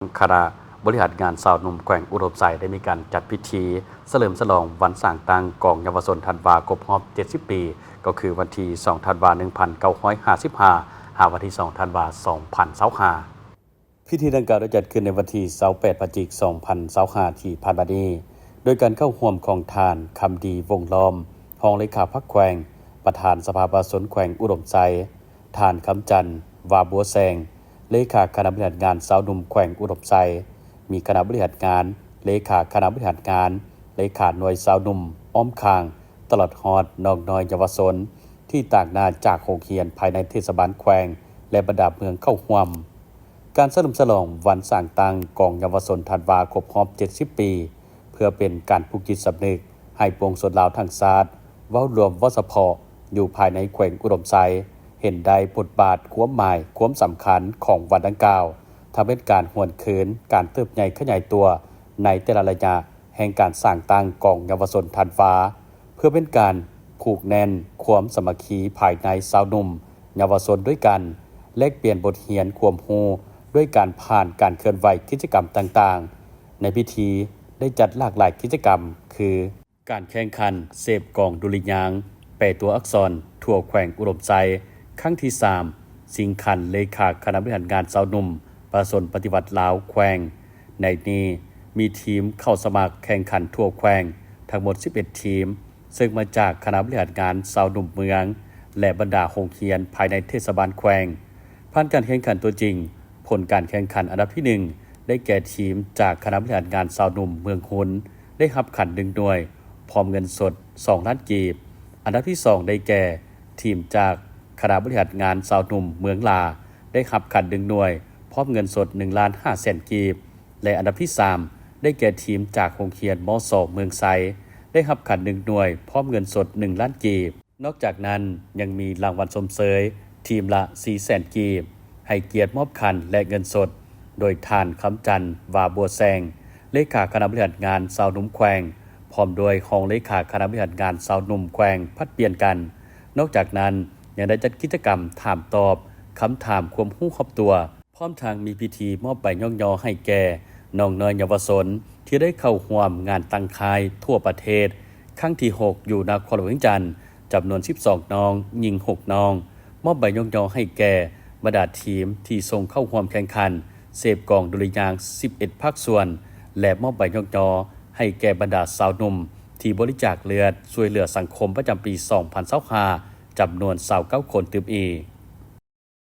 ຄະນະບໍລິຫານງານຊາວໜຸ່ມແຂວງອຸດົມໄຊ ໄດ້ມີການຈັດພິທີສະເຫຼີມສະຫຼອງວັນສ້າງຕັ້ງກອງເຍົາວະຊົນທັນວາຄົບຮອບເຈັດສິບປີ ກໍຄືວັນທີສອງທັນວາໜຶ່ງພັນເກົ້າຮ້ອຍຫ້າສິບຫ້າ ຫາວັນທີສອງທັນວາສອງພັນຊາວຫ້າ. ພິທີດັ່ງກ່າວໄດ້ຈັດຂຶ້ນໃນວັນທີຊາວແປດພະຈິກສອງພັນຊາວຫ້າທີ່ຜ່ານມານີ້ ໂດຍການເຂົ້າຮ່ວມຂອງທ່ານ ຄຳດີ ວົງລ້ອມ ຮອງເລຂາພັກແຂວງ, ປະທານສະພາປະຊາຊົນແຂວງອຸດົມໄຊ, ທ່ານ ຄຳຈັນ ວາບົວແຊງ ເລຂາຄະນະບໍລິຫານງານຊາວໜຸ່ມແຂວງອຸດົມໄຊ, ມີຄະນະບໍລິຫານງານ, ເລຂາຄະນະບໍລິຫານງານ, ເລຂາໜ່ວຍຊາວໜຸ່ມອ້ອມຂ້າງ, ຕະຫຼອດຮອດນ້ອງນ້ອຍເຍົາວະຊົນ ທີ່ຕາງໜ້າຈາກໂຮງຮຽນພາຍໃນເທດສະບານແຂວງ ແລະ ບັນດາເມືອງເຂົ້າຮ່ວມ. ການສະເຫຼີມສະຫຼອງວັນສ້າງຕັ້ງກອງເຍົາວະຊົນທັນວາຄົບຮອບເຈັດສິບປີ ເພື່ອເປັນການຜູກຈິດສຳນຶກໃຫ້ປວງຊົນລາວທັງຊາດ ເວົ້າລວມເວົ້າສະເພາະ ຢູ່ພາຍໃນແຂວງອຸດົມໄຊ ເຫັນໄດ້ບົດບາດ, ຄວາມໝາຍ, ຄວາມສຳຄັນຂອງວັນດັ່ງກ່າວ, ທັງເປັນການຫວນຄືນການເຕີບໃຫຍ່ຂະຫຍາຍຕົວໃນແຕ່ລະໄລຍະແຫ່ງການສ້າງຕັ້ງກອງເຍົາວະຊົນທັນວາ ເພື່ອເປັນການຜູກແໜ້ນຄວາມສາມັກຄີພາຍໃນຊາວໜຸ່ມເຍົາວະຊົນດ້ວຍກັນ, ແລກປ່ຽນບົດຮຽນຄວາມຮູ້ດ້ວຍກັນຜ່ານການເຄື່ອນໄຫວກິດຈະກຳຕ່າງໆ. ໃນພິທີໄດ້ຈັດຫຼາກຫຼາຍກິດຈະກຳ ຄື ການແຂ່ງຂັນເສບກອງດຸລິຍາງ ແປຕົວອັກສອນທົ່ວແຂວງອຸດົມໄຊ ຄັ້ງທີສາມ ຊິງຂັນເລຂາຄະນະບໍລິຫານງານຊາວໜຸ່ມປະຊາຊົນປະຕິວັດລາວແຂວງ. ໃນນີ້ມີທີມເຂົ້າສະໝັກແຂ່ງຂັນທົ່ວແຂວງທັງໝົດສິບເອັດທີມ ເຊິ່ງມາຈາກຄະນະບໍລິຫານງານຊາວໜຸ່ມເມືອງ ແລະ ບັນດາໂຮງຮຽນພາຍໃນເທດສະບານແຂວງ. ຜ່ານການແຂ່ງຂັນຕົວຈິງ, ຜົນການແຂ່ງຂັນອັນດັບທີໜຶ່ງ ໄດ້ແກ່ທີມຈາກຄະນະບໍລິຫານງານຊາວໜຸ່ມເມືອງຮຸນ ໄດ້ຮັບຂັນໜຶ່ງໜ່ວຍ ພ້ອມເງິນສົດສອງລ້ານກີບ. ອັນດັບທີສອງ ໄດ້ແກ່ທີມຈາກຄະນະບໍລິຫານງານຊາວໜຸ່ມເມືອງຫຼາ ໄດ້ຮັບຂັນໜຶ່ງໜ່ວຍ ພ້ອມເງິນສົດໜຶ່ງລ້ານຫ້າແສນກີບ ແລະ ອັນດັບທີສາມ ໄດ້ແກ່ທີມຈາກໂຮງຮຽນ ມສ ເມືອງໄຊ ໄດ້ຮັບຂັນໜຶ່ງໜ່ວຍ ພ້ອມເງິນສົດໜຶ່ງລ້ານກີບ. ນອກຈາກນັ້ນຍັງມີລາງວັນຊົມເຊີຍທີມລະສີ່ແສນກີບ ໃຫ້ກຽດມອບຂັນ ແລະ ເງິນສົດ ໂດຍທ່ານ ຄຳຈັນ ວາບົວແຊງ ເລຂາຄະນະບໍລິຫານງານຊາວໜຸ່ມແຂວງ ພ້ອມດ້ວຍຮອງເລຂາຄະນະບໍລິຫານງານຊາວໜຸ່ມແຂວງຜັດປ່ຽນກັນ. ນອກຈາກນັ້ນຍັງໄດ້ຈັດກິດຈະກຳຖາມຕອບຄຳຖາມຄວາມຮູ້ຮອບຕົວ ພ້ອມທັງມີພິທີມອບໃບຍ້ອງຍໍໃຫ້ແກ່ນ້ອງນ້ອຍເຍົາວະຊົນທີ່ໄດ້ເຂົ້າຮ່ວມງານຕັ້ງຄ້າຍທົ່ວປະເທດຄັ້ງທີຫົກ ຢູ່ນະຄອນຫຼວງວຽງຈັນ ຈຳນວນສິບສອງນ້ອງ, ຍິງຫົກນ້ອງ, ມອບໃບຍ້ອງຍໍໃຫ້ແກ່ບັນດາທີມທີ່ສົ່ງເຂົ້າຮ່ວມແຂ່ງຂັນເສບກອງດຸລິຍາງສິບເອັດພາກສ່ວນ ແລະ ມອບໃບຍ້ອງຍໍໃຫ້ແກ່ບັນດາຊາວໜຸ່ມທີ່ບໍລິຈາກເລືອດຊ່ວຍເຫຼືອສັງຄົມປະຈຳປີສອງພັນຊາວຫ້າ ຈຳນວນຊາວເກົ້າຄົນຕື່ມອີກ.